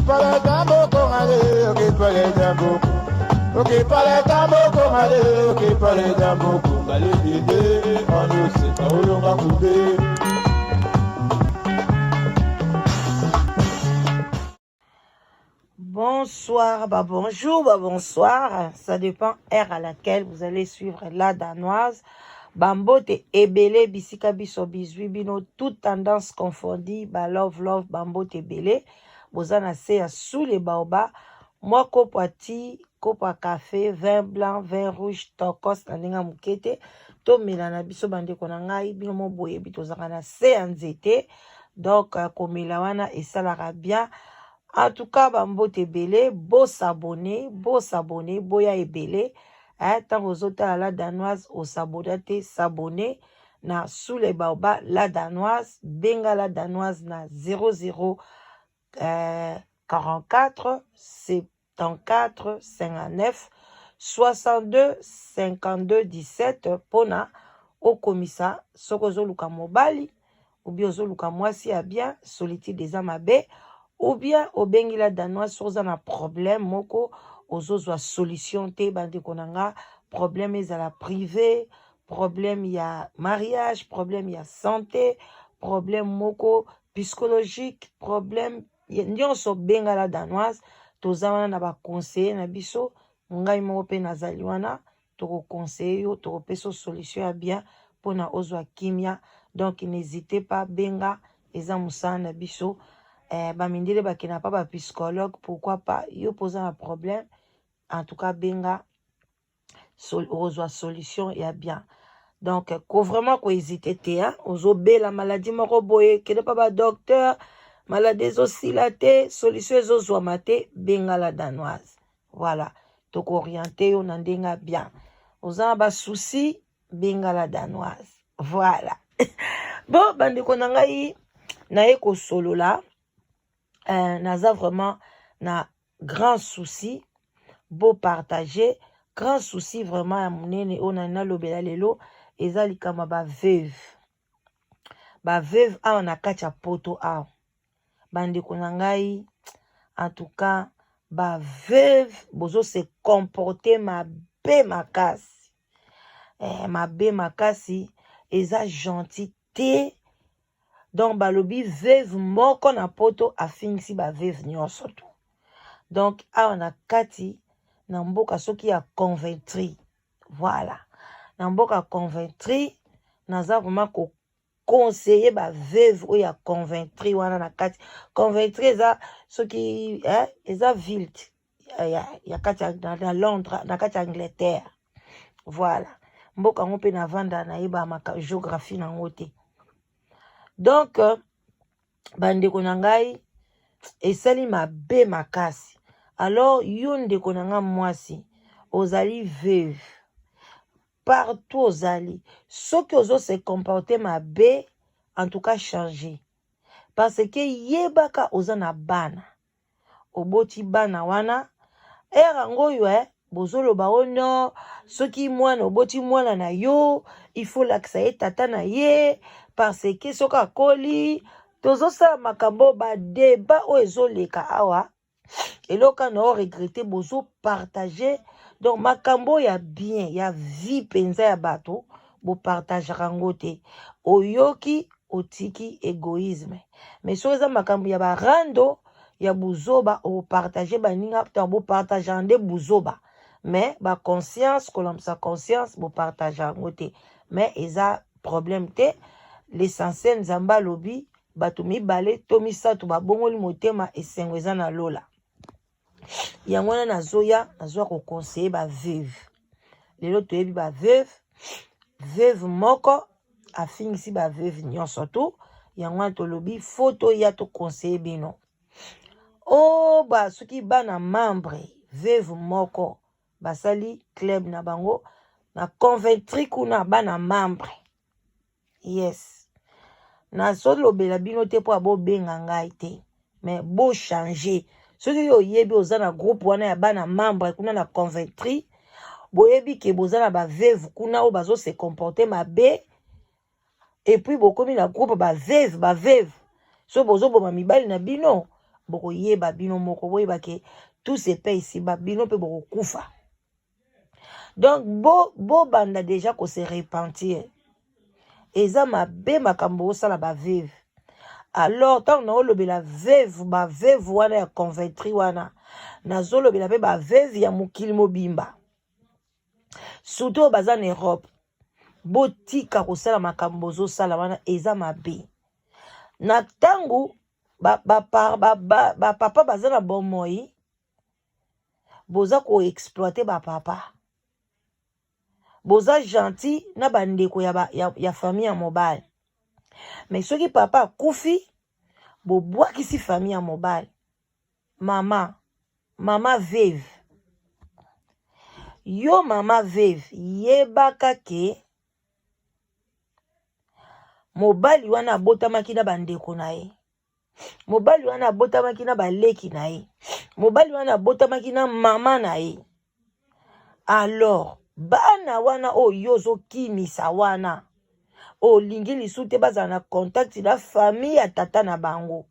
Bonsoir, bah bonjour, bah bonsoir. Ça dépend heure à laquelle vous allez suivre la danoise. Bambote ebele bisika biso bizwi bino toute tendance confondue ba love love bambote ebele boza na se ya sous les baobabs mwa kopo ya ti kopo ya café vin blanc vin rouge tokos na ndenge ya moke te tomela na biso bandeko na ngai bino mo boyebi tozalaka na se ya nzete donc komela wana esalaka bien. En tout cas bambote ebele, bosabone bosabone, boya ebele. Ntango ozotala la danoise, osabona te, s'abonner na sous les baobabs la danoise. Benga la danoise na 00 44 74 59 62 52 17 mpona okomisa. Soki ozoluka mobali ou bien ozoluka mwasi ya bien, solitude eza mabe, ou bien obengi la danoise soki oza na problème moko, ozozwa solution te. Bandeko na nga, problème ezala privé, problème ya mariage, problème ya santé, problème moko psychologique, problème nyonso, benga la danoise. Toza wana na baconseiller na biso, ngai moko mpe nazali wana. Tokoconseiller yo, tokopesa solution ya bien mpona ozwa kimia. Donc n'hésitez pas, benga, eza mosala na biso. Bamindele bakenda pa bapsychologue, pourquoi pas yo mpo oza na problème? En tout cas benga, okozwa solution ya bien. Donc ko vraiment kohésiter te. Ozobela maladie moko boye, kende pa badocteur, maladie ezosila te, solution ezozwama te, benga la danoise. Voilà, tokoorienter yo na ndenge ya bien. Oza na basusi, benga la danoise. Voilà. Bon, bandeko na ngai, naye kosolola, naza vraiment na grand souci. Bopartage grand souci vraiment ya monene oyo nani nalobela lelo eza likambo ya baveuve. Baveuve awa na kati ya poto awa, bandeko na ngai, en tout cas baveuve bozose comporter mabe makasi, mabe makasi, eza gentil te. Donc balobi veuve moko na poto afingisi baveuve nyonso to. Donc awa na kati na mboka soki ya Coventry, voilà, na mboka ya Coventry, naza vraiment koconseiller baveuve oyo ya Coventry wana. Na kati Coventry eza soki eza ville ya kati ya na Londres, na kati ya Angleterre. Voilà, mboka yango mpe navanda, nayeba géographie nango te. Donc bandeko na ngai, esali mabe makasi. Alors yo ndeko na nga mwasi, ozali veuve, partout ozali, soki ozose comporter mabe, en tout cas changer, parce que yebaka oza na bana, oboti bana wana. Ere yango oyo bozoloba o no, soki mwana oboti mwana na yo, il faut lakisa ye tata na ye, parce que soki akoli, tozosala makambo badeba oyo ezoleka awa. Eloko na oregretter, bozopartager donc makambo ya bien ya vie mpenza ya bato, bopartageaka yango te. Oyoki, otiki égoïsme, mais soki eza makambo ya barando ya buzoba, opartager baninga, bopartage nde buzoba, mais baconscience, kolamusa conscience, bopartage yango te. Mais eza problème te, l'essentiel Nzambe alobi bato mibale to misato babongoli motema, esengo eza na lola. Yango wana nazoya, nazwa koconseiller baveuve lelo. Toyebi baveuve, veuve moko afingisi baveuve nyonso to. Yango wana tolobi faut toya toconseiller bino. O ba soki bana membre veuve moko basali club na bango na Coventry kuna, bana membre, yes, nazolobela bino te mpo abobenga ngai te, mais bochanger. Soki yo oyebi oza na groupe wana ya bana membre kuna na Coventry, boyebi ke boza na baveuve kuna oyo bazose comporter mabe, et puis bokomi na groupe baveuve, baveuve so bozoboma mibali na bino. Bokoyeba bino moko, boyeba ke tout se paie ici bas, bino mpe bokokufa. Donc bobanda bo deja ko se repentir. Eza mabe makambo osala ba veuve. Alors ntango naolobela veuve, ba veuve wana ya conventry wana, nazolobela mpe ba veuve ya mokili mobimba, surtout oyo baza na Europe. Botika kosala makambo bozosala wana, eza mabe. Na ntango bapapa ba, ba, ba, ba baza na bomoi, boza koexploite bapapa, boza gentil na bandeko ya famille ya mobali. Mais soki papa akufi, bobwakisi famille ya mobali. Mama veuve, yo mama veuve, yebaka ke mobali wana abotamaki na bandeko na ye, mobali wana abotamaki na baleki na ye, mobali wana abotamaki na mama na ye. Alors bana wana oyo yo ozokimisa wana, olingi lisu te bazala na contact na famille ya tata na bango,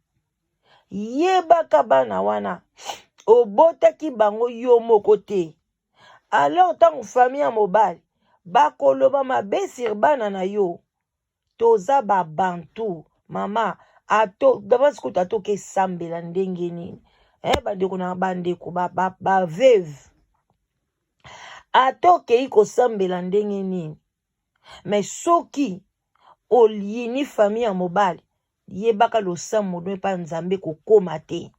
yebaka bana wana obotaki bango yo moko te. Alors ntango famille ya mobali bakoloba mabe sur bana na yo, toza babantu mama. Ato d'abord sikoyo atoka esambela ndenge nini? Bandeko na bandeko baveuve, ata okei kosambela ndenge nini, mais soki olini famille ya mobali, yebaka losambo no epa Nzambe kokóma te,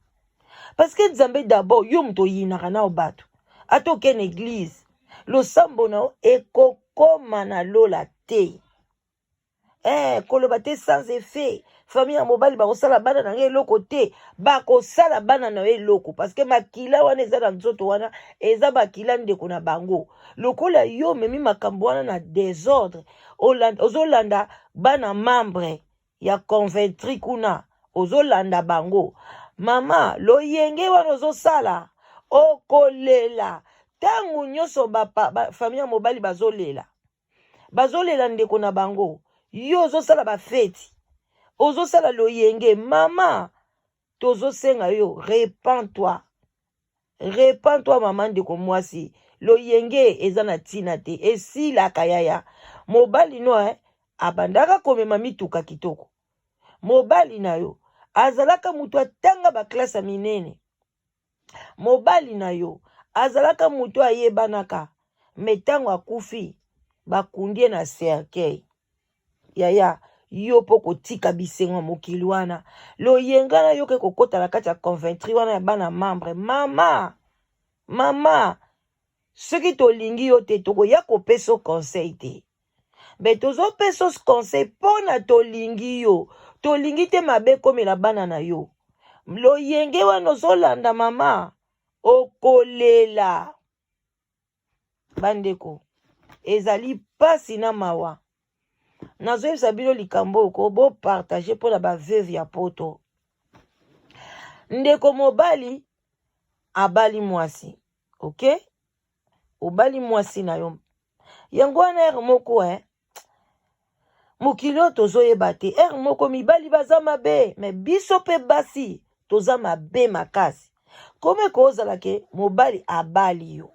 parce que Nzambe d'abord yo moto oyinaka na bato. Ata okei na église, losambo na yo ekokóma na lola te. Koloba te sans effet. Famille ya mobali bakosala bana na ngai eloko te. Bakosala bana na yo eloko, parce que makila wana eza na nzoto wana, eza makila ndeko na bango. Lokola yo omemi makambo wana na désordre, ozolanda bana membre ya conventry kuna, ozolanda bango, mama, loyenge wana ozosala, okolela. Ntango nyonso famille ya mobali bazolela, bazolela ndeko na bango, yo ozosala bafeti, ozosala loyenge. Mama, tozosenga yo, repens-toi, repens-toi, mama, ndeko mwasi. Loyenge eza na ntina te, esilaka yaya. Mobali no abandaka komema mituka kitoko, mobali na yo azalaka moto atanga baklase ya minene, mobali na yo azalaka moto ayebanaka, mais ntango akufi, bakundi ye na cercueil. Yaya, yo mpo kotika bisengo ya mokili wana, loyenga na yo ke kokɔta na kati ya conventry wana ya bana membre. Mama, mama, soki tolingi yo te, tokoya kopesa conseil te. Mais tozopesa conseil mpo na tolingi yo, tolingi te mabe ekomela bana na yo. Loyenge wana ozolanda, mama, okolela. Bandeko, ezali mpasi na mawa. Nazoyebisa bino likambo oyo ko bopartage mpona baveuve ya poto. Ndeko mobali abali mwasi, ok, obali mwasi na yo, yango wana ere moko mokili oyo tozoyeba te. Ere moko mibali baza mabe, mais biso mpe basi toza mabe makasi. Kome kozala ke mobali abali yo,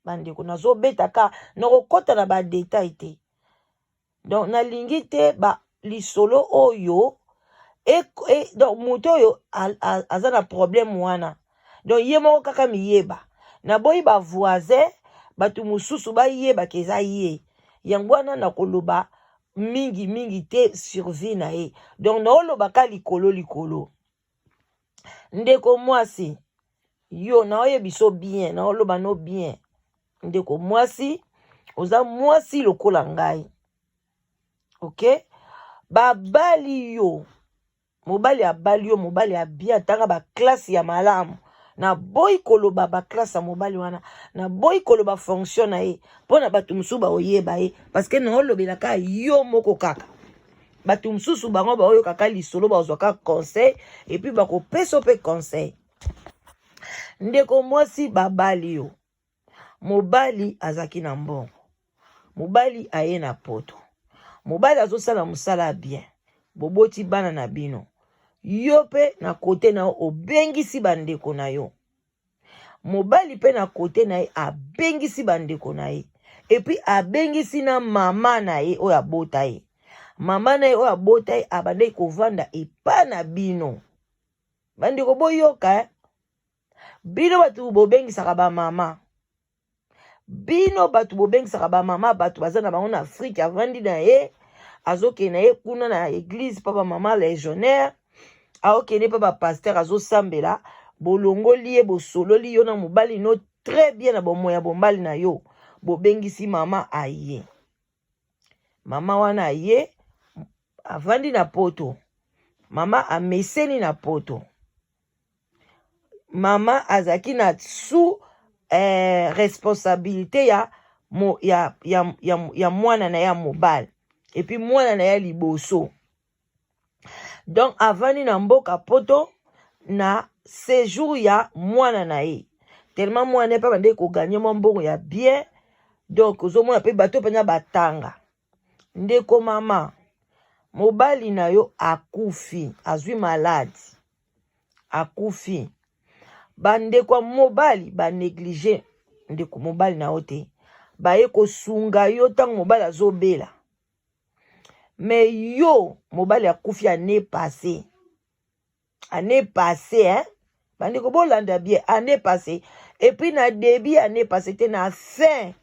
Bandeko, nazobeta ka nakokɔta na badétail te. Donc nalingi te ba lisolo oyo donc moto oyo aza na problème wana, donc ye moko kaka miyeba. Naboyi bavoisin, bato mosusu bayebaka eza ye. Yango wana nakoloba mingi mingi te sur vie na ye. Donc naolobaka likolo likolo. Ndeko mwasi, yo naoyebi so bien, naoloba no bien. Ndeko mwasi, oza mwasi lokola ngai, ok? Babali yo, mobali abali yo, mobali abia, atanga baklase ya malamu. Naboyi koloba baklase ya mobali wana, naboyi koloba fonction na ye mpo na bato mosusu baoyeba ye, parce que naolobelaka yo moko kaka. Bato mosusu bango baoyokaka lisolo, bazwaka conseil et puis bakopesa mpe conseil. Ndeko mwasi, babali yo, mobali azalaki na mbongo, mobali aye na poto, mobali azosala mosala ya bien, boboti bana na bino. Yo mpe na kote na yo obengisi bandeko na yo, mobali mpe na kote na ye abengisi bandeko na ye, epuis abengisi na mama na ye oyo abota ye. Mama na ye oyo abota ye abandaki kovanda epa na bino. Bandeko boyoka, eh? Bino bato bobengisaka bamama, bino bato bobengisaka bamama, bato baza na bango na Afrike, avandi na ye, azokende na ye kuna na eglise mpa bamama legionnaire, aokende mpa bapaster, azosambela, bolongoli ye, bosololi yo na mobali no très bien na bomoi ya bombali na yo, bobengisi mama aye. Mama wana aye, avandi na poto, mama ameseni na poto, mama azalaki na sous responsabilité ya, mo, ya, ya, ya, ya mwana na ye ya mobali, epuis mwana na ye ya liboso. Donc avandi na mboka poto na séjour ya mwana na ye, tellement mwana ye mpe abandaki koganye mwa mbongo ya bien. Donc ozomona mpe bato mpenza batanga. Ndeko mama, mobali na yo akufi, azwi maladi, akufi. Bandeko ya mobali banéglige ndeko mobali na yo te, baye kosunga yo ntango mobali azobela. Me yo mobali akufi année passée, année passée, hein? Bandeko bolanda bien, année passée, et puis na début année passée te, na fin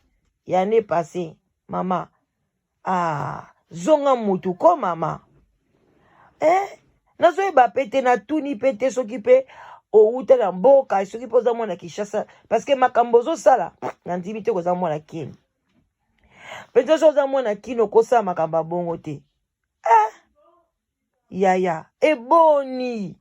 ya année passée. Mama, ah, zonga mutu ko mama, eh? Nazoyeba pe te, natuni pe te soki pe outa na mboka, soki mpe oza mwana Kinshasa, parce que makambo ozosala nandimi te koza mwana Kini. Mpenza soki oza mwana Kini okosala makambo ya bongo te. Eh, yaya, eboni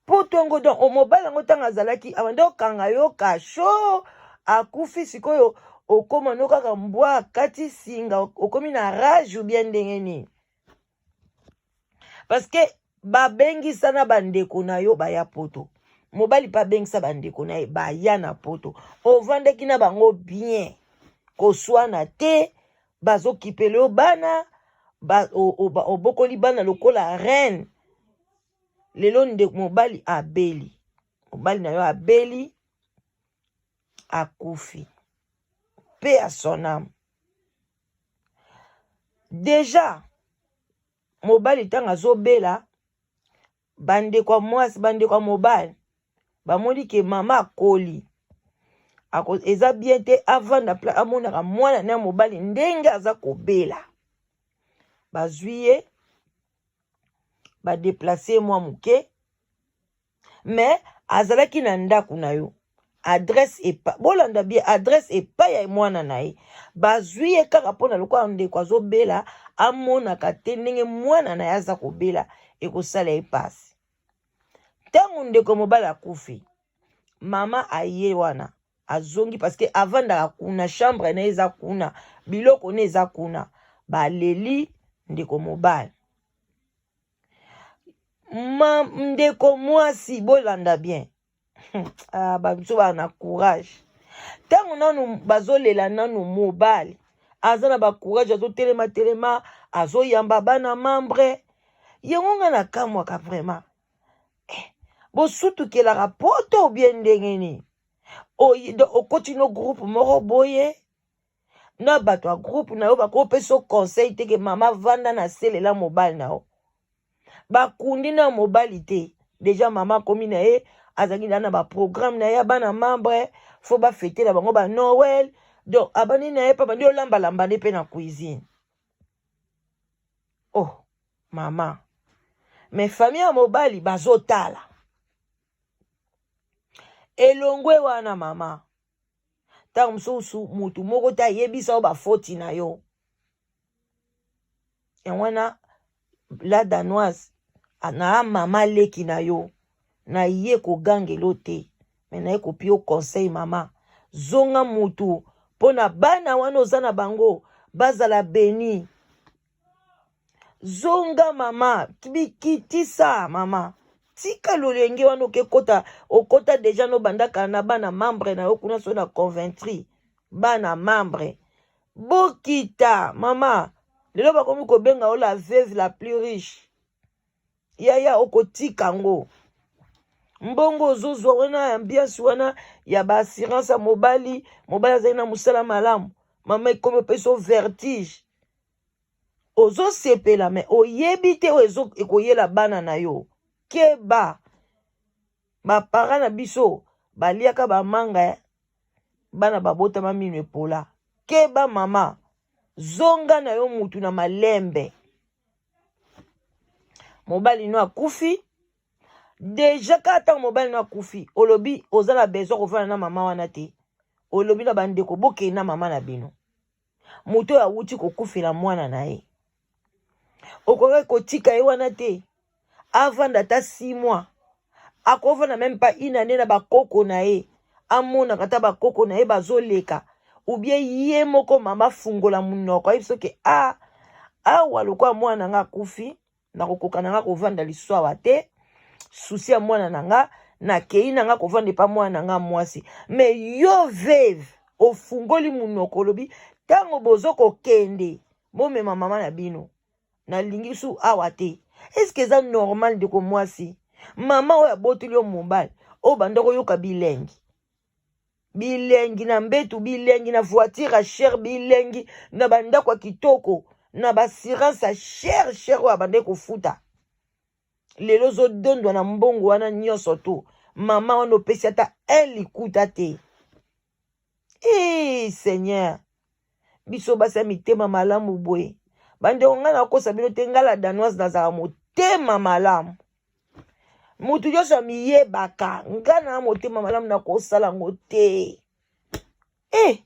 poto yango. Donc mobali yango ntango azalaki abandi okanga yo kasho, akufi, sikoyo okóma no kaka mbwa akati singa, okomi na rage ou bien ndenge nini? Parce que babengisa na bandeko na yo baya poto, mobali mpe abengisa bandeko na ye baya na poto, ovandaki na bango bien, koswana te, bazokipela yo bana ba, obokoli bana lokola reine. Lelo ndeko mobali abeli, mobali na yo abeli, akufi, paix à son âme. Deja mobali ntango azobela, bandeko ya mwasi, bandeko ya mobali bamoni ke mama akoli, eza bien te avanda pla amonaka mwana na mobali ndenge aza kobela. Bazwi ye, badeplace ye mwa moke, me azalaki na ndako na yo, adresse epa, bolanda bien, adresse epai ya mwana na ye. Bazwi ye kaka mpona lokola ndeko azobela, amonaka te ndenge mwana na ye aza kobela, ekosala ye pasi. Ntango ndeko mobali akufi, mama aye wana, azongi, parce que avandaka kuna, chambre na ye eza kuna, biloko na eza kuna. Baleli ndeko mobali. Ma ndeko mwasi, bolanda bien, ah, babiso baa na courage. Ntango nanu bazolela nanu, mobali aza na bacourage, azotelema telema, azoyamba bana membre yango. Nga na kamwaka vraiment, eh, bosutukelaka poto obie ndenge nini? Okoti no groupe moko boye na bato ya groupe na yo, bakopesa yo conseil te ke mama vanda na selela mobali na yo. Bakundi na mobali te, deja mama akomi na ye, azalaki na baprogramme na ye ya bana membre, fo bafetela bango ba Noël. Donc abandi na ye mpe abandi olambalamba nde mpe na cuisine. Oh mama, mais famille ya mobali bazotala elongwe wana. Mama, ntango mosusu motu moko te ayebisa yo bafoti na yo. Yango wana, la Danoise, na mama leki na yo, naye kogangela te, me naye kopi yo conseil. Mama, zonga mutu mpo na bana wana oza na bango bazala beni. Zonga mama, bikitisa mama, tika lolenge wana okekota, okota deja no bandaka na bana membre na yo kuna so na Conventry. Bana membre bokita mama, lelo bakomi kobenga yo la veuve la plus riche. Yaya, okotika yango. Mbongo ozozwa wana, ambiance wana ya baassurance ya mobali, mobali azali na mosala malamu, mama, ekomi opesa vertige. Ozosepela, me oyebi te oyo ekoyela bana na yo. Keba, baparents na biso baliaka bamanga, eh? Bana babotama mino epola. Keba mama, zonga na yo mutu na malembe. Mobali no akufi déjà. Kaka ntango mobali no akufi, olobi oza na besoin kovanda na mama wana te. Olobi na bandeko, bokei na mama na bino. Moto oyo awuti kokufela mwana na ye, okoki kotika ye wana te avanda ata 6 mois, akovanda même pas une année na bakoko na ye, amonaka ata bakoko na ye bazoleka, ou bien ye moko mama afungola monoko, ayebi soki a awa lokola mwana na nga akufi, nakokoka na nga kovanda lisusu awa te, souci ya mwana na nga, nakei na nga kovanda epa mwana na nga mwasi. Mais yo veuve, ofungoli monoko, olobi ntango bozo kokende, bomema mama na bino, nalingi su awa te. Est-ce eza normal, ndeko mwasi? Mama oyo aboteli yo mobali, oyo banda koyoka bilengi, bilengi na mbetu, bilengi na voiture ya cher, bilengi na bandako ya kitoko, na baassurance ya cher cher oyo abandaki kofuta, lelo ozodondwa na mbongo wana nyonso to mama wana, opesi ata un likuta te. E Seigneur, biso basi ya mitema malamu boye, bandeko, ngai nakosa bino te, ngai la Danoise nazalaka motema malamu. Motu nyonso amiyebaka. Ngai na motema malamu, nakosala yango te. E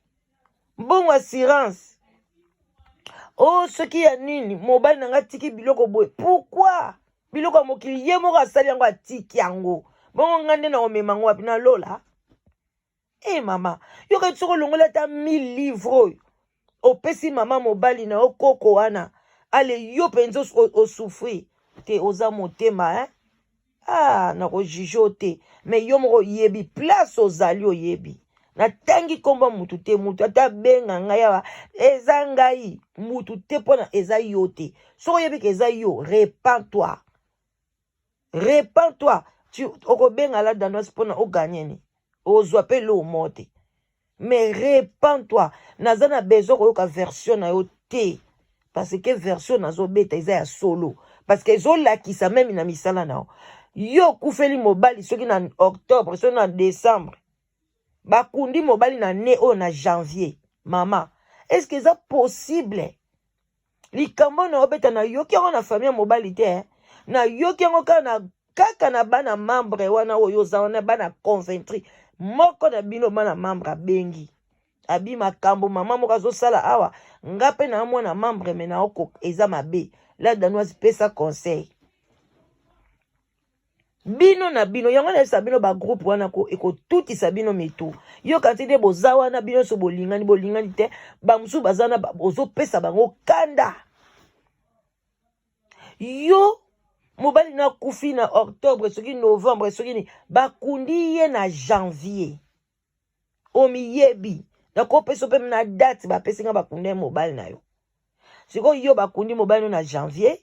mbongo assurance o oh, soki ya nini, mobali na ngai atiki biloko boye. Pourquoi biloko ya mokili? Ye moko asali yango, atiki yango. Bongo ngai nde nakomema yango wapi? Nalola. E mama, yoka, soki olongoli ata 1000 livre oyo opesi mama mobali na yo, koko wana, ale yo mpenza osouffrir te, oza motema, eh? Ah, nakojuger yo te, mais yo moko oyebi place ozali, oyebi. Natangi nkombo mutu te, mutu ata abenga ngai awa, eza ngai mutu te, mpona eza yo te. Soki oyebi ke eza yo, repens-toi, repens-toi. Okobenga la Danoise mpona ogagner ni ozwa mpe eloko moko te, mais repens-toi. Naza na besoin koyoka version na yo te, parce que version nazobeta eza ya solo, parce que ezolakisa même na misala na yo. Yo okufeli mobali soki na octobre, soki na décembre, bakundi mobali na ne oyo na janvier. Mama, est ce que eza possible? Likambo na obeta, nayoki yango na famille ya mobali te, eh? Nayoki yango kaka na bana membre wana oyo oza wana, bana Conventry. Moko na bino bana membre abengi, abi makambo mama moko azosala awa, nga mpe na mwana membre, me naoko eza mabe. La Danoise, pesa conseil. Bino na bino yango nayebisa bino, bagroupe wana ekotutisa bino mitu. Yoka ti nde boza wana, bino nyonso bolingani, bolingani te. Bamosusu baza wana, ozopesa bango kanda. Yo mobali nakufi na octobre, soki novembre, soki nini, bakundi ye na janvier. Omiyebi, nakopesa mpe na date bapesi nga bakundi ye mobali na yo. Sikoyo yo bakundi mobali no na janvier,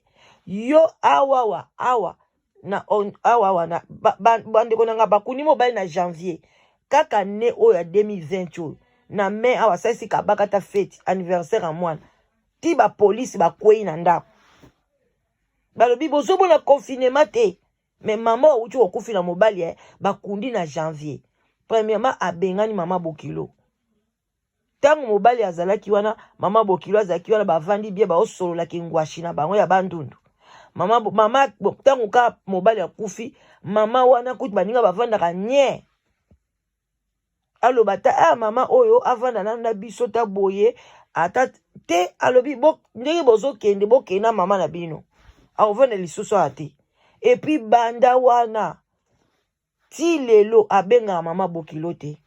yo awawa awa na awawa na bandeko na nga, bakundi mobali na janvier kaka ne oyo ya 2020 oyo, na mai awa asalisi kabaka ta fête anniversaire ya mwana, ti bapolisi bakwei na ndako, balobi bozomona confinement te. Mais mama awuti kokufi na mobali, eh, bakundi na janvier. Premièrement, abengani mama bokilo. Ntango mobali azalaki wana, mama bokilo azalaki wana, bavandi bien, baosololaki ngwashi na bango ya bandundu. Mama, mama, ntango kaka mobali akufi, mama wana kutu baninga bavandaka nye, aloba ta ah, mama oyo avanda nanu na biso ta boye ata te. Alobi bo, ndenge bozokende, bokende na mama na bino, akovanda lisusu awa te. Et puis banda wana ti lelo abengaka mama bokilo te,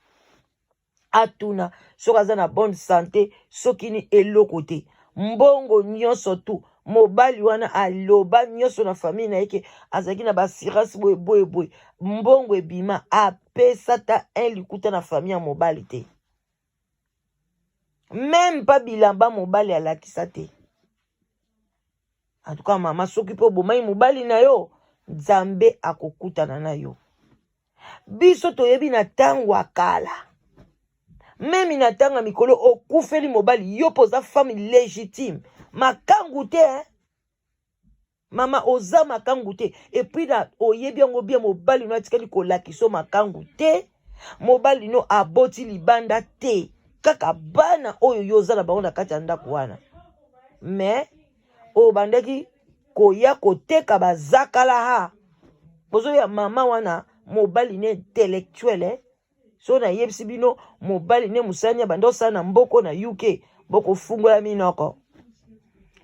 atuna soki aza na bonne santé, soki ni eloko te. Mbongo nyonso tu mobali wana aloba nyonso na famille na ye ke azalaki na baassurance boye boye boye, mbongo ebima, apesa ta un likuta na famille ya mobali te, même pa bilamba mobali alakisa te. En tout cas mama, soki mpe obomai mobali na yo, Nzambe akokutana na yo. Biso toyebi na ntango ya kala, meme na ntango ya mikolo, okufeli mobali, yo mpo oza femme légitime, makangu te, hein? Mama, oza makangu te. Et puis na oyebi yango bien, mobali no atikali kolakisa makangu te, mobali no aboti libanda te, kaka bana oyo yo oza na bango na kati ya ndako wana. Mais obandaki koya koteka bazakala ha bozoya mama wana, mobali ne intellectuel, eh? So nayebisi bino, mobali ne mosani abanda osala na mboko na UK, bokofungola minoko.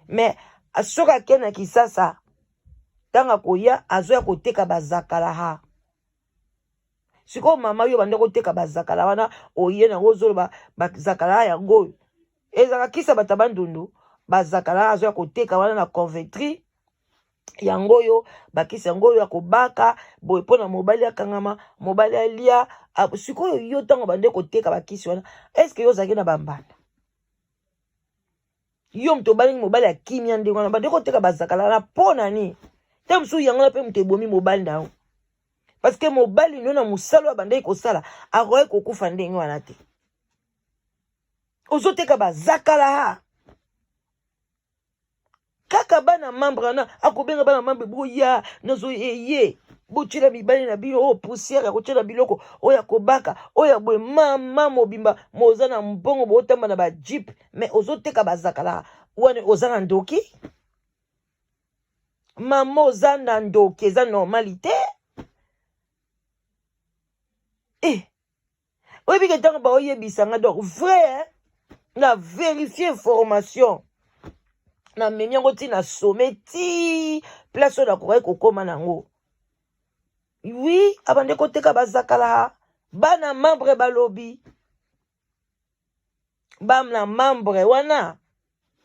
Mais soki ake na Kisasa, ntango akoya, azoya koteka bazakala ha. Sikoyo mama, yo banda koteka bazakala wana, oye nango, ozoloba bazakala yango oyo ezalaka kisa bato ya Bandundu. Bazakala azoya koteka wana na Coventry, yango oyo bakisi, yango oyo ya kobaka boye mpo na mobali akangama, mobali alia. Sikoyo yo, ntango bande koteka bakisi wana, est-ce yo ozalaki na bambanda? Yo moto obalingi mobali ya kimia ndenge wana, bande koteka bazakala wana mpo na nini? Te mosusu yango wana mpe moto ebomi mobali na yo, parce que mobali no na mosala oyo abandaki kosala, akoki kokufa ndenge wana te. Ozoteka bazakala ha kaka bana membre wana, akobenga bana membre: "Boya, nazo eye, botiela mibali na bino oyo poussière ya kotiela biloko oyo ya kobaka, oyo ya boye." Mama mobimba moza na mbongo, bootamba na bajeep, mais ozoteka bazakala wana. Oza na ndoki, mama, oza na ndoki, eza normal te. Eh, oyebi ke ntango baoyebisanga, donc vrai, hein? Na vérifie information, namemi yango ti na sommet, ti place oyo nakokaki kokóma nango. Oui, abande koteka bazakala. Bana membre balobi, bana membre wana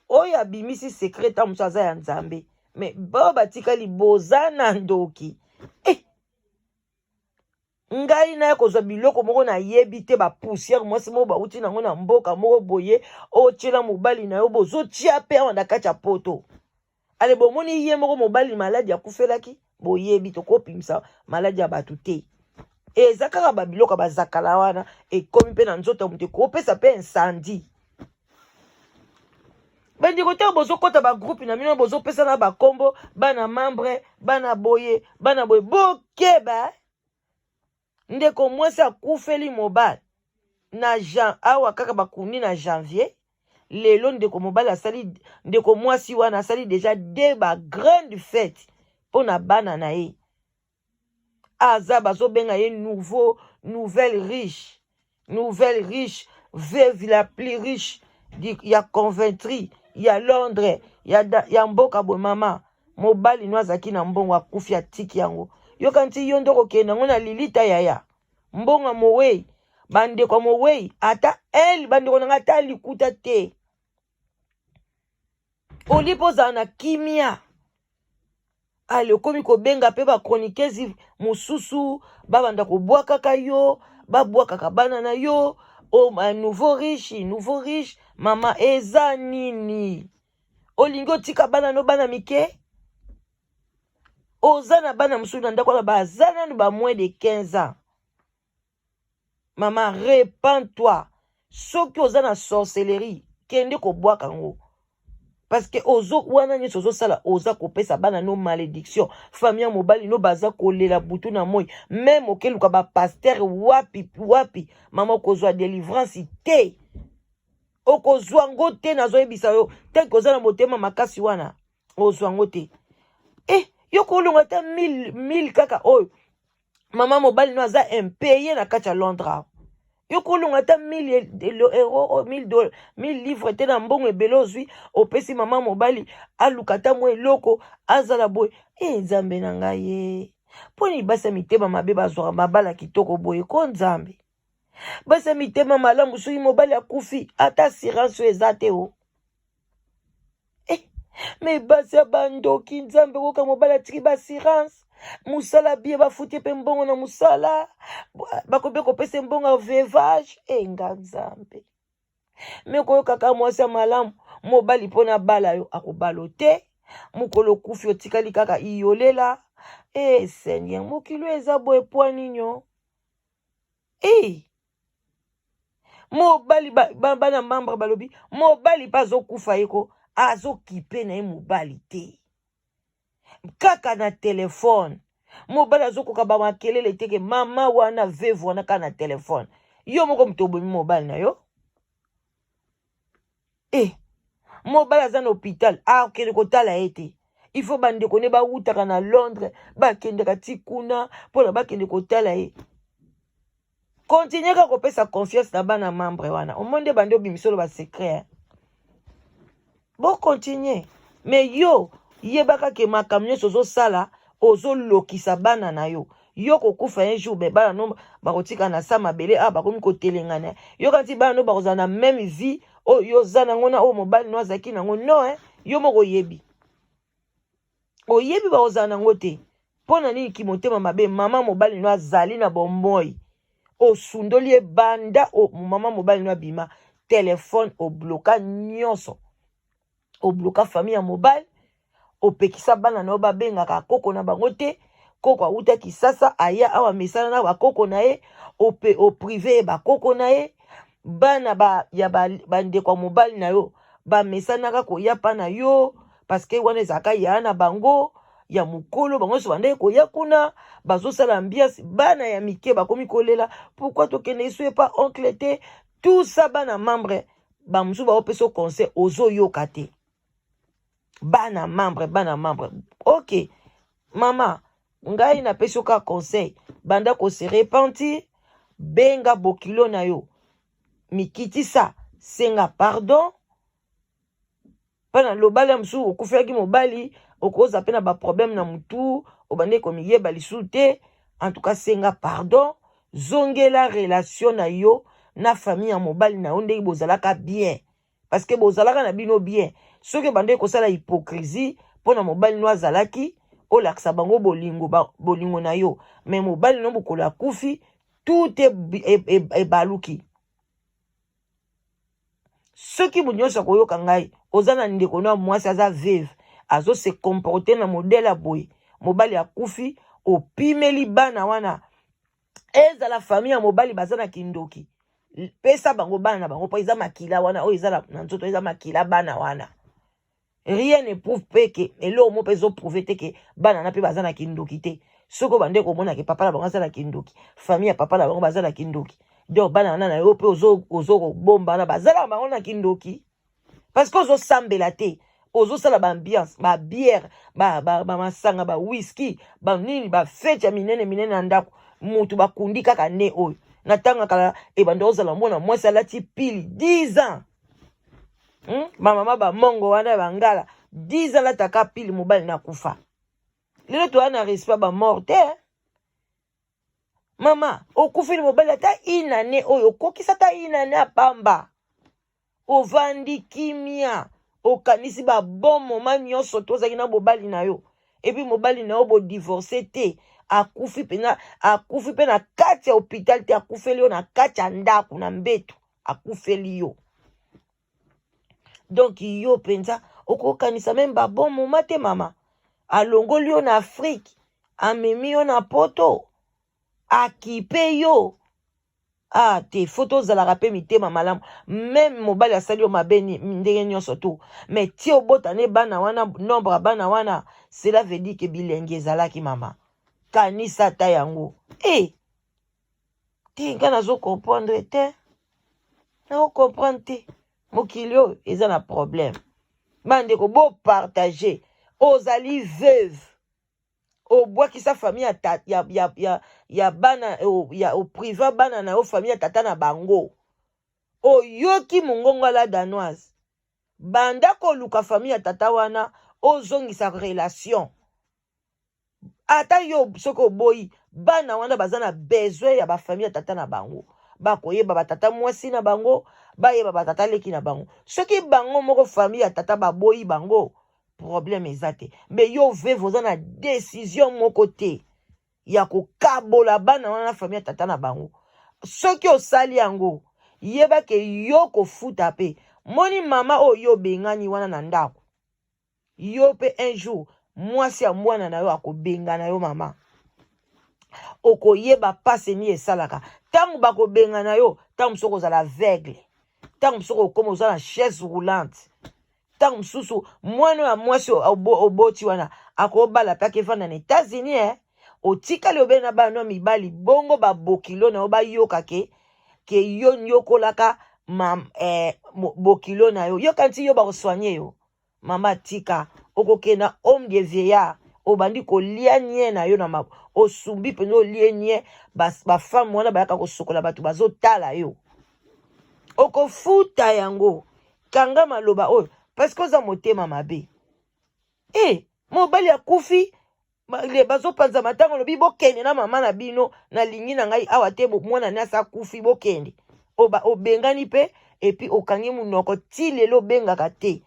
oyo abimisi secret, ta mosusu aza ya Nzambe, mais bao batikali boza na ndoki. Eh, ngai naya kozwa biloko moko nayebi te, bapoussière, mwasi moko bauti nango na mboka moko boye, otiela mobali na yo, bozotia mpe awa na kati ya Poto. Ale, bomoni ye moko mobali maladi akufelaki, boyebi tokopimisa maladi ya bato te. Eza kaka babiloko ya bazakala wana, ekomi mpe na nzoto ya moto, ekopesa mpe incendie. Bandeko, ntango bozokɔta bagroupe na bino, bozopesa na bakombo bana membre, bana boye, bana boye, bokeba. Ndeko mwasi akufeli mobali na jan awa, kaka bakundi na janvier. Lelo ndeko mobali asali, ndeko mwasi wana asali déjà de bagrande fête mpo na bana na ye. Aza bazobenga ye nouveau, nouvelle riche, nouvelle riche, veuve la plus riche ya Coventry, ya Londres, ya mboka boye. Mama, mobali no azalaki na mbongo, akufi, atiki yango. Yoka nti yo nde okokende yango na lilita. Yaya, mbongo ya mowei, bandeko ya mowei, ata el bandeko na ngai, ata likuta te. Oli mpo ozala na kimia. Ale, okomi kobenga mpe bachroniqueuse mosusu, babanda kobwakaka yo, babwakaka bana na yo: "O oh, nouveau riche, nouveau riche." Mama, eza nini? Olingi otika bana no, bana mike? Oza na bana mosusu na ndako wana, baza nanu ba moins de 15 ans. Mama, repens-toi. Soki oza na sorcellerie, kende kobwaka yango, parce que ozo wana nyonso ozosala, oza kopesa bana no malédiction. Famille ya mobali no baza kolela butu na moi. Même okeluka bapasteur wapi wapi, mama, okozwa délivrance te, okozwa ngo te. Nazoyebisa yo, tanke oza na motema makasi wana, ozwa ngo te. Eh, yo kolonga ata mille mille kaka oyo, mama, mobali no aza impayé na kati ya Londres. Yo kolonga ata 1000 euro, 1000 dollars, 1000 livre te na mbongo ebele ozwi, opesi mama mobali aluka ata mwa eloko azala boye. E Nzambe na ngai ye, mponi basi ya mitema mabe bazwaka mabala kitoko boye ko? Nzambe, basi ya mitema malamu, soki mobali akufi, ata assurance oyo eza te o. Eh, mais basi ya bandoki, Nzambe, koka mobali atiki baassurance, mosala bie, bafuti mpe mbongo na mosala, bakoki kopesa mbongo ya veuvage. Enga Nzambe, mais koyokaka mwasi ya malamu, mobali mpona bala yo, akobala te. Mokolo okufi, otikali kaka iyolela. E Seigneur, mokili oyo eza boye pwa nini o? E mobali bana ba, ba membre balobi mobali mpe azokufa ye ko azokipe na ye mobali te kaka na telefone. Mobali azokoka bamakelele te ke mama wana veuve wana kaka na telefone. Yo moko moto obomi mobali na yo. E mobali aza na hôpital, akende kotala ye te. Il faut bandeko ne bawutaka na Londres, bakendeka ti kuna mpona bakende kotala ye. Continue kaka kopesa confiance na bana membre wana. Omoni nde bandi obimisa olo basecret. Bocontinue, mais yo yebaka ke makambo nyonso ozosala, ozolokisa bana na yo. Yo kokufa un jour, me bana no bakotika na sa mabele. A bakomi kotelengana. Yoka nti bana no bakozala na même vie oyo yo oza nango na oyo mobali no azalaki nango. No, eh? Yo moko oyebi, oyebi bakozala nango te. Mpo na nini kimotema mabe? Mama mobali no azali na bomoi, osundoli ye banda o, mama mobali no abima, telefone obloka nyonso, obloka famille ya mobali, opekisa bana na yo babengaka koko na bango te. Koko awuta Kisasa, aya awa, mesana na bakoko na ye, ope oprive ye bakoko na ye. Bana ba, ya bandeko ya mobali na yo bamesanaka koya mpa na yo, parce que wana ezalaka ya na bango ya mokolo. Bango nyonso bandeki koya kuna, bazosala ambiance. Bana ya mike bakomi kolela: "Pourquoi tokende esu epa oncle te?" Tout ça, bana membre bamosusu baopesa conseil, ozoyoka te. Bana membre, bana membre, ok. Mama, ngai napesi yo kaka conseil: banda kose repentir, benga bokilo na yo, mikitisa, senga pardon. Mpo na lobali ya mosusu okufelaki mobali, okoza mpe na baproblème na motu, obandeki komiyeba lisusu te. En tout cas, senga pardon, zongela relation na yo na famille ya mobali na yo ndenge bozalaka bien, parce que bozalaka na bino bien. Soki obandeki kosala hypocrisie mpo na mobali no azalaki, olakisa bango bolingo, bolingo na yo, mais mobali no mokolo akufi, tout ebaluki. Soki moto nyonso akoyoka ngai, oza na ndeko no ya mwasi aza veuve, azose comporte na modèle ya boye, mobali akufi, opimeli bana wana, ezala famille ya mobali baza na kindoki, pesa bango bana na bango, mpo eza makila wana oyo eza na nzoto, eza makila bana wana. Rien ne prouve mpe ke eloko moko mpe ezoprouve te ke bana na mpe baza na kindoki te. Soki obande komona ke papa na bango aza na kindoki, famille ya papa na bango baza na kindoki, donc bana wana na yo mpe ozokobomba wana bazalaka bango na kindoki, parce que ozosambela te, ozosala baambiance, babière, bamasanga, bawhisky, banini, bafete ya minene minene na ndako. Mutu bakundi kaka nde oyo na ntango kala ebanda ozala mwana mwasi alati pili 10 ans, Bamama bamongo wana bangala 10 ans alataka pili, mobali nakufa. Lelo toya na respect bamort te. Mama, okufeli mobali ata inane oyo okokisa ata inane apamba, ovandi kimia, okanisi babon moma nyonso tozalaki na mobali na yo. Et puis mobali na yo bodivorce te, akufi mpena, akufi mpe na kati ya hôpital te, akufeli yo na kati ya ndako, na mbeto akufeli yo. Donc yo mpenza okokanisa même babon moma te. Mama alongoli yo na Afrique, amemi yo na Poto, akipe yo. Ah te, faut tozalaka mpe mitema malamu. Même mobali asali yo mabe ndenge nyonso tu, mais ti obota ne bana wana, nombre ya bana wana, cela veut dire ke bilenge ezalaki. Mama, kanisa ata yango. E te, ngai nazocomprendre te, nakocomprendre te. Mokili oyo eza na problème. Bandeko, bopartage. Ozali veuve, obwakisa famille ya, ta, ya, ya, ya, ya bana ya opriva bana na yo famille ya tata na bango. Oyoki mongongo ala danoise, banda koluka famille ya tata wana, ozongisa relation. Ata yo soki oboyi, bana wana baza na besoin ya bafamille ya tata na bango. Bakoyeba batata mwasi na bango, bayeba batata leki na bango. Soki bango moko famille ya tata baboyi bango, problème eza te. Mais yo veuve, oza na décision moko te ya kokabola bana wana na famille ya tata na bango. Soki osali yango, yeba ke yo kofuta mpe. Moni mama oyo yo obengani wana na ndako, yo mpe un jour Mwasi ya mwana na yo akobengana yo mama. Okoyeba pasi nini esalaka ntango bakobengana yo. Ntango mosusu okozala aveugle, ntango mosusu okokoma oza na chaise roulante, ntango mosusu mwana ya mwasi oboti wana akobala mpe akefanda na États-Unis, eh? Otikali obele na bana ya mibali bongo, babokilo na yo bayoka ke yo nyokolaka ma, bokilo na yo. Yoka nti yo bakosoigne yo. Mama, tika, okokende na home de vieillard, obandi kolia nie na yo na ma, osumbi mpenza, olie nie. Bafemme wana bayaka kosokola bato bazotala yo. Okofuta yango. Kanga maloba oyo, parce que oza motema mabe. E mobali akufi, bazopanza matango, olobi bokende na mama na bino, nalingi na ngai awa te, mwana nyasi akufi, bokende. Obengani mpe et puis okangi monoko ti lelo, obengaka te.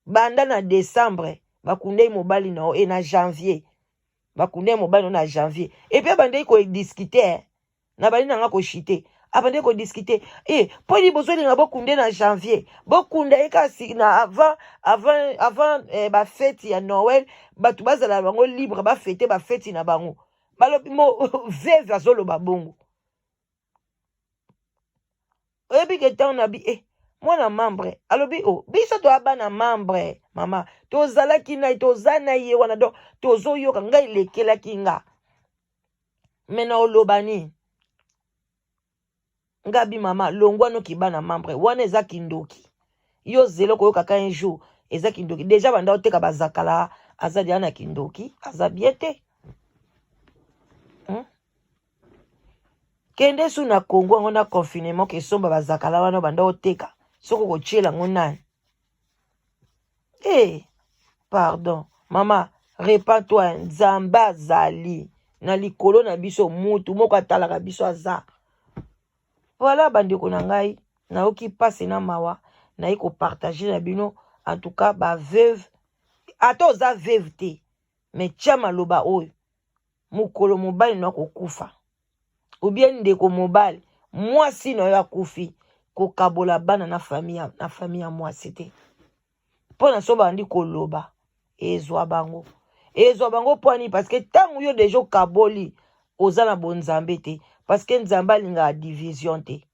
Banda na décembre bakundei mobali na yo, e na janvier bakundei mobali na yo na janvier. Et puis abandeki kodiscuter na bali na nga koshite, abandeki kodiscuter e mpo nini bozolinga bokunde na janvier, bokunda ye kasi na avant bafeti ya Noël, bato bazala bango libre, bafete bafeti na bango. Balobi mo veuve azoloba bongo. Oyebi ke ntango na bi mwana membre alobi o biso toya bana membre, mama tozalaki na ye, toza na ye wana, donc tozoyoka. Ngai elekelaki nga, me na oloba nini? Ngabi mama, longwa noki, bana membre wana eza kindoki. Yo zelo koyoka un jour eza kindoki. Déjà banda oteka bazakala, aza deja na kindoki, aza bien te, Kende su na Kongo yango na confinement, kesomba bazakala wana banda oteka, soki okotiela yango nani? Pardon mama, repens-toi. Nzambe azali na likolo na biso, mutu moko atalaka biso aza. Voilà, bandeko na ngai, nayoki mpasi na mawa, nayi kopartager na bino. En tout cas baveuve, ata oza veuve te, me tia maloba oyo: mokolo mobali na kokufa obie, ndeko mobali, mwasi na yo akufi, kokabola bana na famille ya mwasi te. Mpo na so bandi koloba, ezwa bango, ezwa bango. Mpo ani? Parce que ntango yo déjà okaboli, oza na bonzambe te, parce que Nzambe alingaka division te.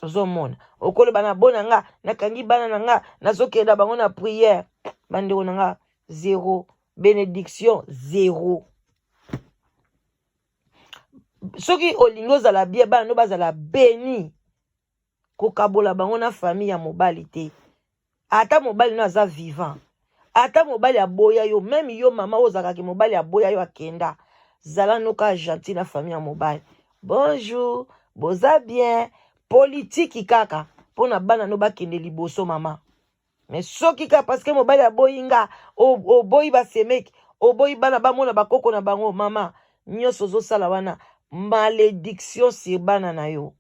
Ozomona, okoloba na bo na nga, nakangi bana na nga, nazokenda bango na prière. Bandeko na nga, zéro bénédiction, zéro. Soki olingi ozala bien, bana no bazala béni, kokabola bango na famille ya mobali te. Ata mobali no aza vivant, ata mobali aboya yo, même yo mama oyo ozalaka mobali aboya yo, akenda, zala noka gentil na famille ya mobali. Bonjour, boza bien, politiki kaka mpona bana no bakende liboso, mama. Mais soki kaka parce que mobali aboyi nga, oboyi basemeki, oboyi bana bamona bakoko na bango, mama, nyonso ozosala wana malédiction sur bana na yo,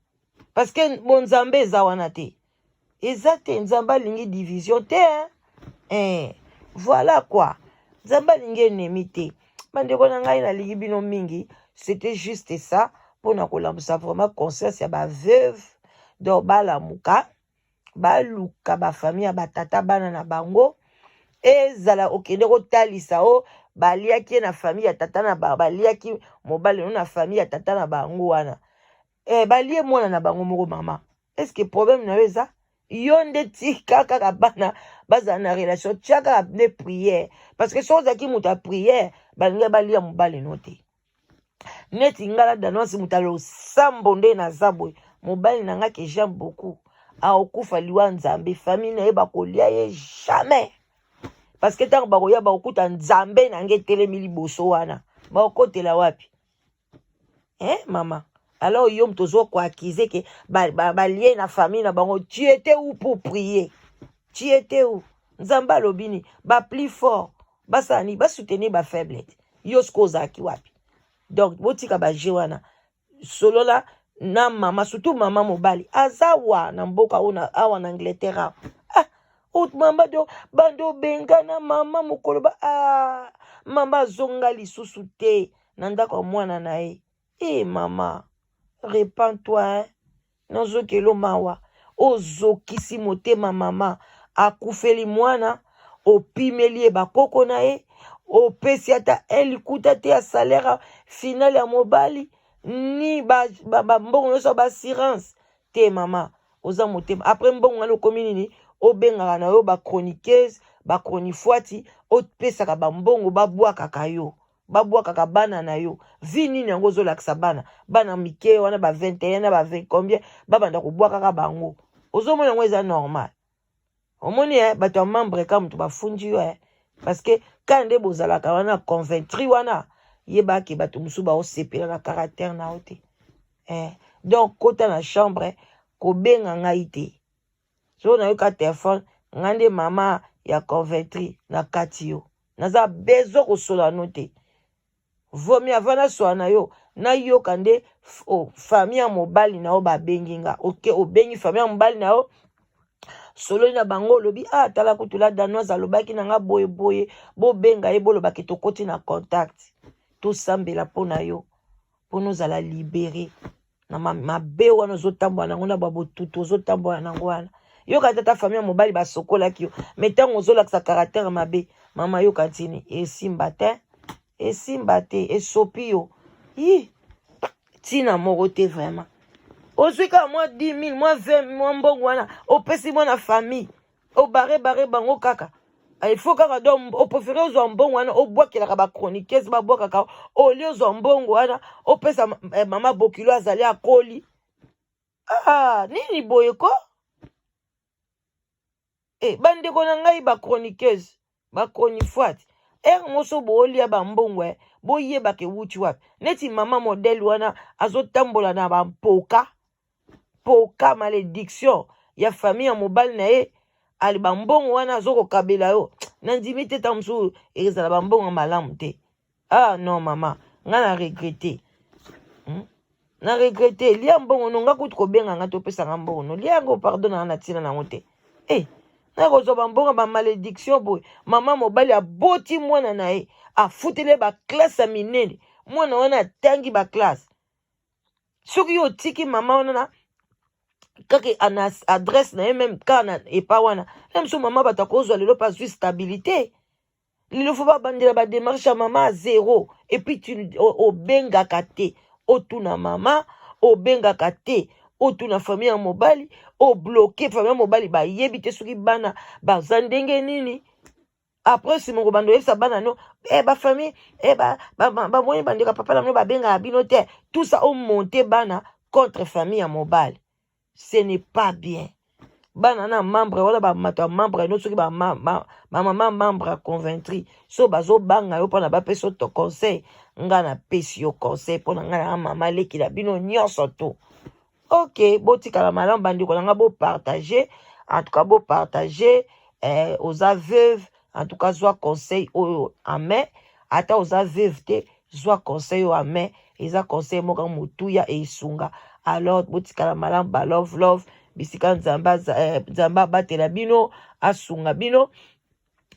parce que bonzambe eza wana te, eza te. Nzambe alingi division te, hein? Voilà quoi, Nzambe alingi ennemi te. Bandeko na ngai, nalingi bino mingi. C'était juste ça mpona kolambusa vraiment conscience ya baveuve. Donc balamuka, baluka bafamille ya batata bana na bango. Ezala okende kotalisa o baliaki ye na famille ya tata na bango, baliaki mobali no na famille ya tata na bango wana, balie mwana na bango moko. Mama, est-ce problème na yo eza yo nde? Tika kaka bana bazala na relation, tia kaka nde prière, parce que soki ozalaki moto ya prière, balingi balia mobali no te. Neti nga na Danoise, moto alosambo nde naza boye, mobali na nga que j'aime beaucoup akokufa liwa Nzambe, famille na ye bakolia ye jamais, parce que ntango bakoya, bakokuta Nzambe na nge etelemi liboso wana, bakokotela wapi, eh, mama? Alors yo moto ozo koaccuser ke balie ba na famille na bango, tu étais où pour prier? Tu étais où? Nzambe alobi nini? Baplus fort basala nini? Basoutenir bafaible te. Yo sikoyo ozalaki wapi? Donc botika baje wana. Solola na mama, surtout mama, mobali aza wa na mboka oyo awa na Angleterre awa. Mama do bando obengana mama mokolo ba mama azonga lisusu te na ndako ya mwana na ye. Mama, repens-toi, hein? Nazokelo mawa, ozokisi motema. Mama akufeli mwana, Opimeli ye bakoko na ye, opesi ata un likuta te ya salaire final ya mobali, ni bambongo ba nyonso ya baassurance te. Mama, oza motema. Après mbongo wana okomi nini? Obengaka na yo bachroniqueuse, bachronifuati, opesaka bambongo, babwakaka yo, babwakaka bana na yo. Vi nini yango ozolakisa bana? Bana mike wana ba 21 na ba 20 combien, babanda kobwakaka bango. Ozomona yango eza normal? Omoni, bato ya membre ka moto bafundi yo, parce que ka nde bozalaka wana conventri wana, yebaki bato mosusu baosepela na caractère na yo te. Donc kota na chambre, kobenga ngai te. So nayoka telefone, ngai nde mama ya Conventry na kati yo, naza besoin kosola no te. Vomi avant nasola na yo, nayoka nde, oh, famille ya mobali na yo babengi nga. Ok, obengi famille ya mobali na yo, sololi na bango, olobi: "Ah, tala kutu la Danoise alobaki na nga boye boye." Bobenga ye, bolobaki tokoti na contact, tosambela mpo na yo, mpona ozala libéré na mabe wana ozotambola nango, na babotutu ozotambola nango wana. Yoka, tata, famille ya mobali basokolaki yo, mais ntango ozolakisa caractère mabe, mama, yoka ntini esimba te, esimba te, esopi yo. Yi ntina moko te. Vraiment, ozwi kaka mwa 10 000, mwa 20, mwa mbongo wana, opesi mwa na famille, obarebare bango kaka. Il faut kaka donc opréféré ozwa mbongo wana, obwakelaka bachroniqueuse, babwakaka, olie ozwa mbongo wana, opesa mama bokilo azali akoli. Ah, nini boye ko? Bandeko na ngai bachroniqueuse, bachronifuati, ere moso boolia bambongo, boyebaka ewuti wapi. Neti mama modele wana azotambola na bampoka poka, malédiction ya famille ya mobali na ye. Ali bambongo wana azokokabela yo, nandimi te. Ta mosusu ezala bambongo malamu te. Ah non, mama, ngai na regrette, Na regrette. Lia mbongo no, nga kutu kobenga nga topesanga mbongo no, lia yango. Pardon, na nga na ntina nango te. Na kozwa bambongo bamalédiction boye. Mama, mobali aboti mwana na ye, afuteli ye baclasse ya minene, mwana wana atangi baclasse. Soki yo otiki mama wana na kaka na adresse na ye, même kaka na epa wana na mosu, mama, bato akozwa lelo mpe azwi stabilité. Lelo faut babandela badémarche ya mama à zéro. Et puis tu obengaka te otuna mama, obengaka te otuna famille ya mobali, obloquer famille ya mobali, bayebi te soki bana baza ndenge nini. Après nsima kobanda oyebisa bana no, bafamille, bamoni bandeko ya papa na bino babengaka bino te, tout ça, omonte bana contre famille ya mobali. Ce n'est pas bien. Bana na membre wana, bamato ya membre no, soki bamama membre ya Conventry, so bazobanga yo mpona bapesa yo conseil, nga napesi yo conseil mpona ngai na mama leki na bino nyonso to. Ok, botikala malamu, bandeko na nga, bopartage en tout cas, bopartage. Oza veuve, en tout cas zwa conseil oyo en main. Ata oza veuve te, zwa conseil oyo en main, eza conseil moko motuya, esunga. Alors botikala malamu, ba love love, bisika Nzambe, Nzambe abatela bino, asunga bino.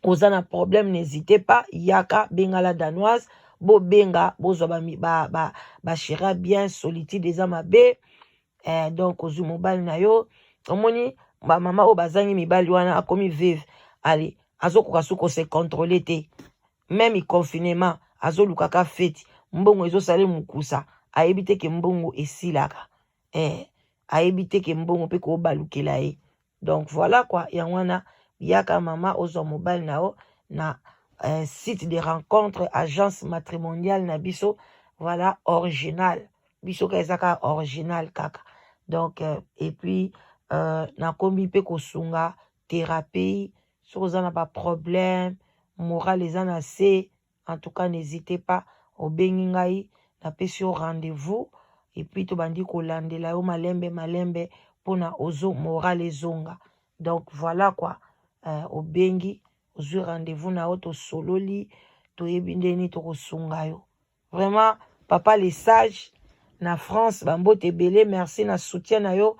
Oza na problème, n'hésitez pas, yaka, benga la Danoise, bobenga, bozwa bachéri ba bien. Solitude eza mabe. Donc ozwi mobali na yo, omoni bamama oyo bazangi mibali wana, akomi veuve, ale azokoka soki kose contrôler te. Même confinement, azolukaka feti, mbongo ezosala mokusa, ayebi te ke mbongo esilaka, ayebi te ke mbongo mpe kobalukela ye. Donc voilà quoi, yango wana yaka mama, ozwa mobali na yo na site de rencontre, agence matrimoniale na biso. Voilà, original, biso kaka, eza kaka original kaka. Donc et puis nakomi mpe kosunga thérapie. Soki oza na baproblème moral, eza na se, en tout cas n'hésitez pas, obengi ngai, napesi yo rendez-vous, et puis tobandi kolandela yo malembe malembe mpona ozo moral ezonga. Donc voilà quoi, obengi, ozwi rendez-vous na yo, tosololi, toyebi ndeni tokosunga yo. Vraiment, papa le sage na France, bambote ebele, merci na soutien na yo,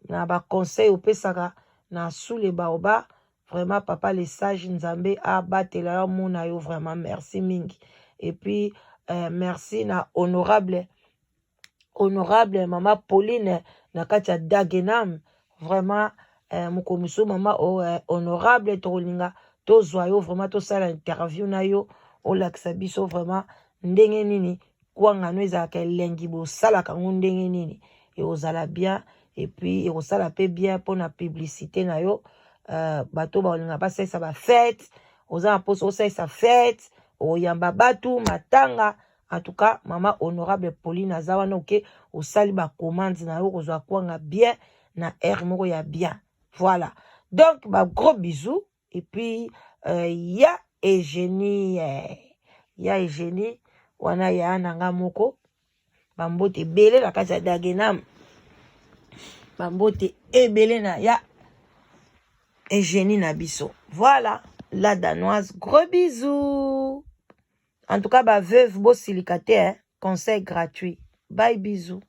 na baconseil opesaka na sous le baobab. Vraiment, papa le sage, Nzambe abatela yo, amona yo. Vraiment merci mingi. Et puis merci na honorable mama Pauline na kati ya Dagenham. Vraiment, mokolo mosusu, mama honorable, tokolinga Tozwa yo vraiment, tosala interview na yo, olakisa biso vraiment ndenge nini kwanga no ezalaka elengi, bosalaka yango ndenge nini. Ekozala bien, et puis ekosala mpe bien mpona publicité na yo. Bato bakolinga basalisa bafête, oza na mposa osalisa fête, oyamba batu, matanga. En tout cas, mama honorable Pauline aza wana. Oke, osali bacommande na yo, kozwa kwanga bien na aire moko ya bien. Voilà, donc ba gros bisous. Et puis ya Eugénie, ya Eugénie wana, ya na nga moko, bambote ebele na kati ya Dagenam, bambote ebele na ya Eugénie na biso. Voilà, la Danoise, gros bisous. En tout cas, baveuve, bosilika te, hein? Conseil gratuit. Bye, bisous.